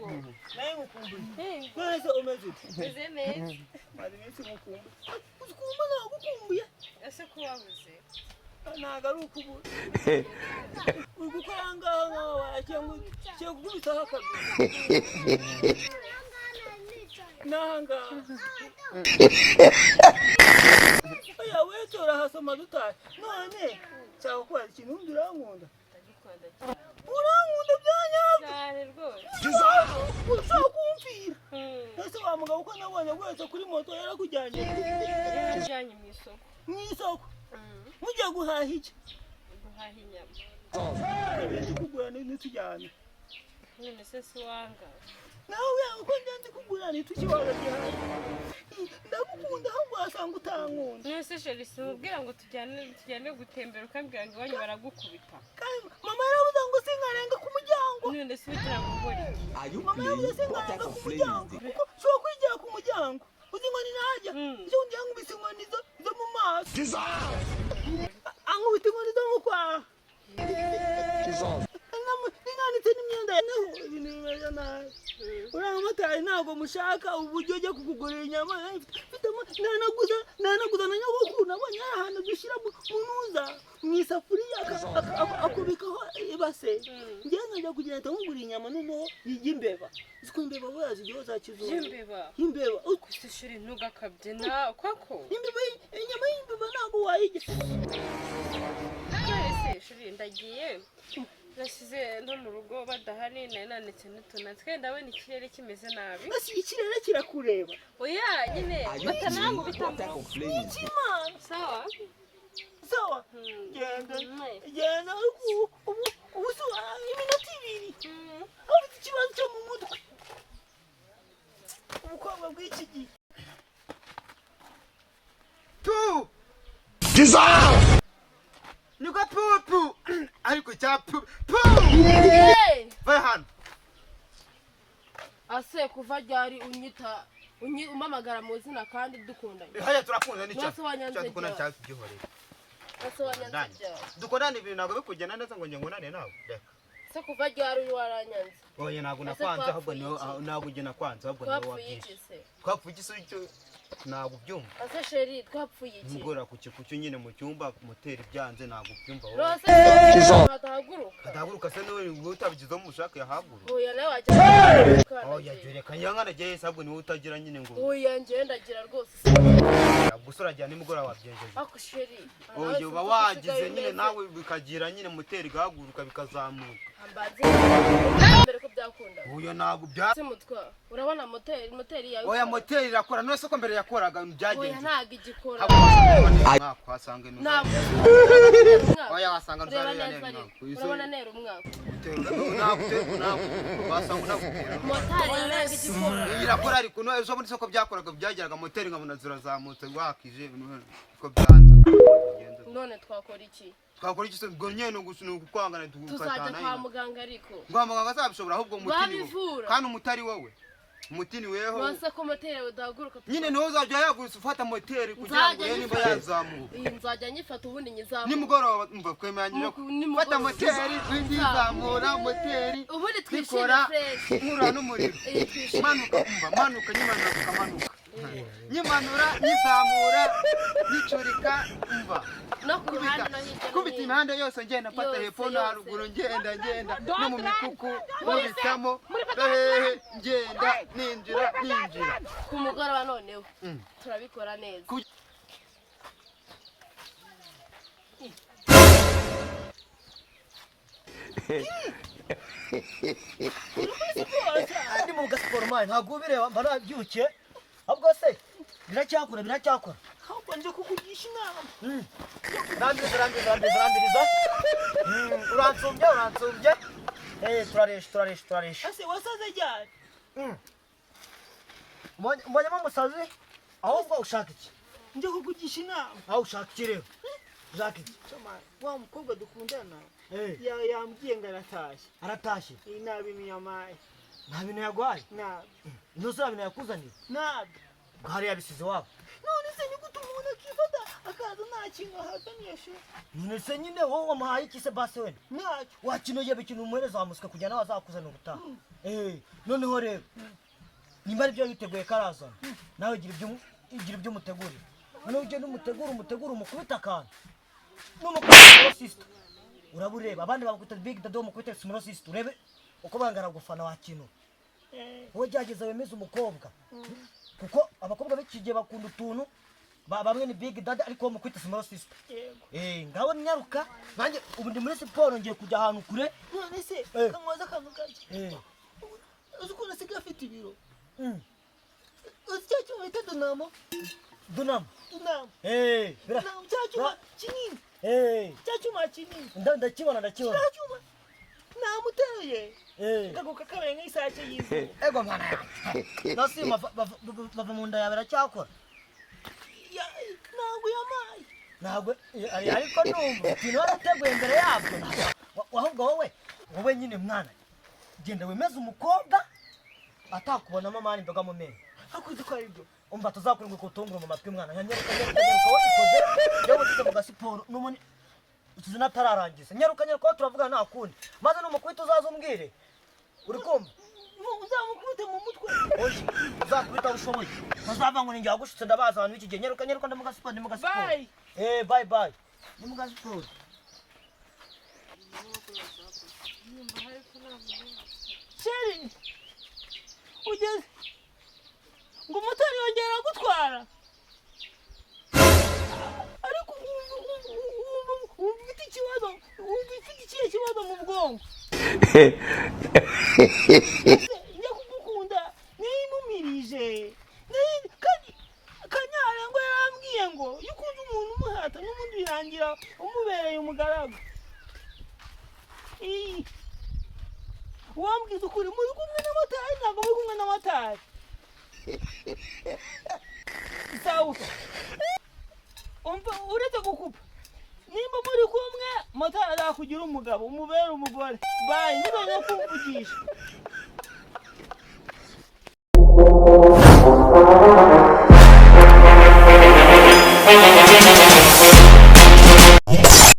Yego. Nawe ngukumbuye. Eh, None se umeze ute? Meze neza. Maze iminsi ngukumbuye. Uzi ukuntu nagukumbuye? Ese ko wabuze? Ntabwo ari ukubura. Uri gukora aha ngaha nkaho waragiye ngo ugiye gukubitaho akaguru. N'aha ngaha. Oya, wese urahasoma dutashye. None nshaka kubaza ikintu, wundi urankunda? Ndagukunda cyane. Urankunda bya nyabyo? Cyane rwose. Ushaka kumvira? Hmm. Ese wa mugabo ko nabonye wese kuri moto, yarakujyanye? Yarajyanye mu isoko. Mu isoko? Mugiye guhaha iki? Guhaha inyama. Ndi kugura ntitujyane. None se si wanga? Nawe uko njya kugura ntitukiwaga gihaha. Ndagukunda, ahubwo wasanga utankunda. None se chéri, simubwira ngo tujyane gutembera, ukambwira ngo iwanyu baragukubita? Kandi mama yarabuze ngo sinkarenga ku muryango. None se ugira ngo ukore iki? Are you Mama yabuze playing? What sinkarenga type ku of playing is muryango this? kuko nshobora kwigira ku muryango. Uzi inkoni najya ejo bundi yankubise inkoni zo mu maso, ankubita inkoni zo mu kwaha, ninanitse n'imyenda naho ibintu bimeze nabi. Uriya mumotari ntabwo mushaka uburyo ajya kukugurira inyama. Mfitemo nanaguza na nyogokuru. Nabonye hari ahantu dushyira mu nuza mu isafuriya, akubikaho ibase. Njyewe nkajya kugira ngo nkugurira inyama, noneho y'imbeba. Uzi ko imbeba buriya ziryoha za kizungu? Y'imbeba? Imbeba. Gusa chéri, ntugakabye na koko. Imbeba, inyama y'imbeba ntabwo wayirya. None se chéri, ndagiye, nasize no mu rugo badahari, nari nanitse n'utuntu twe, ndabona ikirere kimeze nabi. Ese ikirere kirakureba? Oya nyine, Are you playing? batanankubita What mu type rugo. of playing is this? Imana. Sawa. Sawa. Genda. Genda, ariko ubu si iminota 2. Ufite ikibazo cyo mu mutwe, ubukobwa bw'iki gihe. Tu niko pupu, ariko cya pu pu. Va hano. Ase kuva ryari unyita umpamagara mu izina kandi dukundanye? Haya, turakunda n'icyo. Mwese wanyanze Dukunda ryari? cya byihorere. Ase wanyanze ryari? Dukundana, ibintu ntabwo bikugenda neza ngo njye ngunane nawe, reka. Se kuva ryari uyu waranyanze? Oya, ntabwo Ese nakwanze, ahubwo twapfuye niwe iki? ntabwo njye nakwanze, ahubwo niwe Twapfuye wabyishe. iki se? Twapfuye iki se? Icyo ntabwo ubyumva. Ase chéri, twapfuye iki? Nimugoroba ku kikucyo nyine mu cyumba, moteri byanze, ntabwo ubyumva wowe. Rose hatahaguruka. Adahaguruka se niwe utabigizeho umushaka yahaguruka? Oya, nawe wajya. Oya, reka nyankanageye se, ahubwo niwe utagira nyine ngo Oya, njyewe ndagira rwose. Gusa uragira nimugoroba wabyenjeje. Ako chéri. Oya, uba wagize nyine nawe bikagira nyine moteri igahaguruka, bikazamuka. Ambanze mbere ko byakunda. Oya, ntabwo bya Se mutwa, urabona moteri yawe Oya, ikora? Moteri irakora. None se ko mbere yakoraga, Oya, byagenze? ntabwo igikora. Umwaka wasanga Ntabwo. Oya, wasanga Reba nzarira neza nera ariko. umwaka. Urabona nera umwaka? Wasanga nagutera. Motari ntabwo igikora. Irakora ariko no ejo bundi soko byakoraga, byageraga moteri nkabona zirazamutse wakije ko byanze. None twakora iki? Twakora iki se? Ubwo nyine ni ukwangana. Tuzajya Tukatana kwa muganga ariko. Kwa muganga azabishobora, ahubwo umutini wowe. Babivura. Kandi umutari wowe, umutini weho. Nonse ko moteri yawe udahaguruka? Nyine niwe uzajya yagurutse ufata moteri kugira ngo Nzajya urebe niba nyifata. yazamuka. Iyi nzajya nyifata, ubundi nyizamuka. Nimugoroba mva kwemeranyije Nimugoroba. fata moteri, ndizamura moteri. Ubundi twishime. Bikora Fresh. nkura n'umuriro. Eh, twishime. Manuka, umva, manuka, nyimanuka, ukamanuka, nyimanura, nyizamura, nyicurika, umva. No ku ruhande Kubita no hirya no kubita hino. imihanda yose ngenda mfata Yose, hepfo no yose. haruguru, ngenda ngenda no mu mikuku nkubitamo no hehe, ngenda ninjira ninjira. Ku mugoroba noneho turabikora neza. Ndi mu gasiporo man, ntabwo ubireba mba nabyukiye. Ahubwo se biracyakora, biracyakora? Ahubwo nje kukugisha inama. Rambiriza, rambiriza, rambiriza, rambiriza. Uransumbye, uransumbye. Eh, turaresha, turaresha, turaresha. Ese wasaze ryari? Mbonyemo umusazi? Ahubwo ushaka iki? Nje kukugisha inama. Aho ushaka iki rero? Ushaka iki? Chama, wa mukobwa dukundana Eh. yambwiye ngo aratashye. Aratashye? Iyi nabi miyamaye. Nta bintu yaguhaye? Nabi. Ntuzi nta bintu yakuzaniye? Nabi. Bwari yabisize iwabo. None se ni gute umuntu akifata? Akaza nta kintu ahazaniye she. None se nyine wowe wamuhaye iki se basi wenda? Ntacyo. Wakinogeye ikintu umuhereza wa musika kugira nawe azakuzana ubutaha. Noneho rero nimba ari byo yiteguye karazana, nawe gira ibyo umutegurira. Noneho ugende umutegure, umutegure, umukubite akantu n'umukubita small sister, uraba ureba abandi bakwita big daddy, umukubite small sister, urebe uko bangara gufana. Wakintu wowe gerageza wemeze umukobwa, kuko abakobwa b'iki gihe bakunda utuntu bamwe ni big daddy, ariko wowe mukubite small sister. Yego. Ngaho nyaruka, nanjye ubu ndi muri siporo, ngiye kujya ahantu kure. None se kanwaza akantu gake? Uzi ukuntu asigaye afite ibiro? Uzi cya cyuma bita dunamo? Dunamo. Dunamo. Bira. Dunamo, cya cyuma kinini. Cya cyuma kinini. Ndakibona, ndakibona. Cya cyuma namuteruye kaguka kabaye nk'isake y'izuba. Ego mwana yanjye, nasi bava mu nda yawe biracyakora? Ntabwo yamaye. Ntabwo ariko numva ikintu warateguye mbere yabyo. Ahubwo wowe nyine mwana, genda wemeze umukobwa atakubonamo amani imboga mu menyo. Hakuze ko ari byo. Umva, tuzakurindwa kutungura mu matwi mwana. Nyaruka, nyaruka, nyaruka, wowe ikoze yewe ugize mu gasiporo n'ubundi ukize natararangiza. Nyaruka, nyaruka, wowe turavugana nta kundi, maze numukubita uzaze umbwire, uri kumva? Uzamukubite mu mutwe. Oya, uzakubita aho ushoboye, ntuzava ngo ninjye wagushutse, ndabaza abantu b'iki gihe. Nyaruka, nyaruka, ndi mu gasiporo, ndi mu gasiporo. Bye. Bye bye, ndi mu gasiporo. Nyumva hari ko nta muntu. Chéri, ugeze ngo umumotari yongera gutwara, ariko wumva ufite ikibazo, wumva ufite ikihe kibazo mu bwonko? Njya kugukunda niyimumirije. Kandi Kanyarengwa yarambwiye ngo iyo ukunze umuntu umuhata, n'ubundi birangira umubereye umugaragu. Iyi wambwiza ukuri, muri kumwe na motari? Ntabwo muri kumwe na motari? Sawa, umva, uretse gukupa, nimba muri kumwe, motari azakugira umugabo, umubere umugore. Bye, ntuzongere kumvugisha.